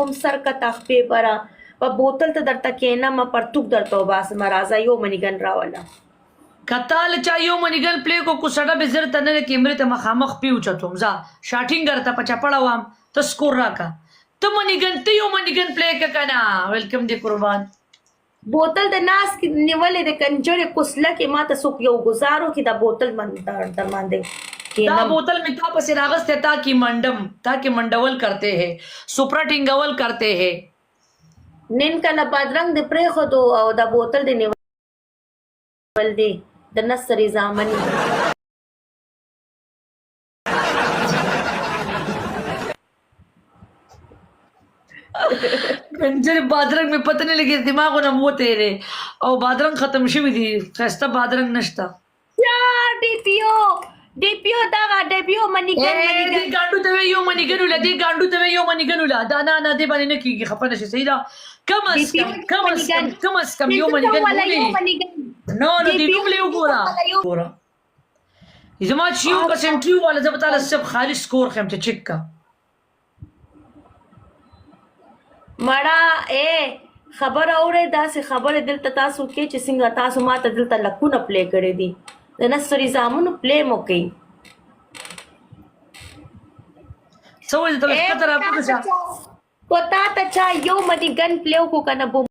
بم سر کا تخپې برا په بوتل ته درته کینم پرتوک درته وباسم راځه یو منی ګن راوله. که تا له چا یو منی ګن پلی کو کوسډه به زر ته نه کیمرې ته مخامخ پی اوچتوم ځه شاټینګر ته په چپړه وام ته سکور راکه ته منی ګن ته یو منی ګن پلی که کنه ویلکم دی قربان. بوتل د ناس کې نیولې د کنجړې کوسله کې ماته څوک یو ګزار وکړي دا بوتل من در باندې دا کینم. بوتل می تا پسې راغستی تا کی منډم تا کی منډول کرتے هې سپره ټینګول کرتے هې. نن کله بادرنګ دې پرېښودو او دا بوتل دې نیول دی د نصرې زامن. کنجر بادرنګ مې پته نه لګي دماغونه مو وته او بادرنګ ختم شوی دي، خسته بادرنګ نشته. یا ډي پی او ډي پی او دغه ډي پی او منیګن منیګن دې ګانډو ته یو منیګن ول دې ګانډو ته یو منیګن ول دا نه نه دې باندې نه کیږي، خپه نشي، صحیح ده. کم از کم کم از کم کم از کم یو منیګن نو نو دې نوم له وګوره ګوره زما چې یو کس انټریو والا زه به تعالی صرف خالي سکور خیم ته چک کا. مړه اے خبر اورې، داسې خبرې دلته تاسو کې چې څنګه تاسو ماته دلته لکونه پلی کړې دي، د نصري زامنو پلی مو کوي. څه وایي ته ښکته راپورته شه. کو تا ته چا یو منی ګن پلی وکړو که نه؟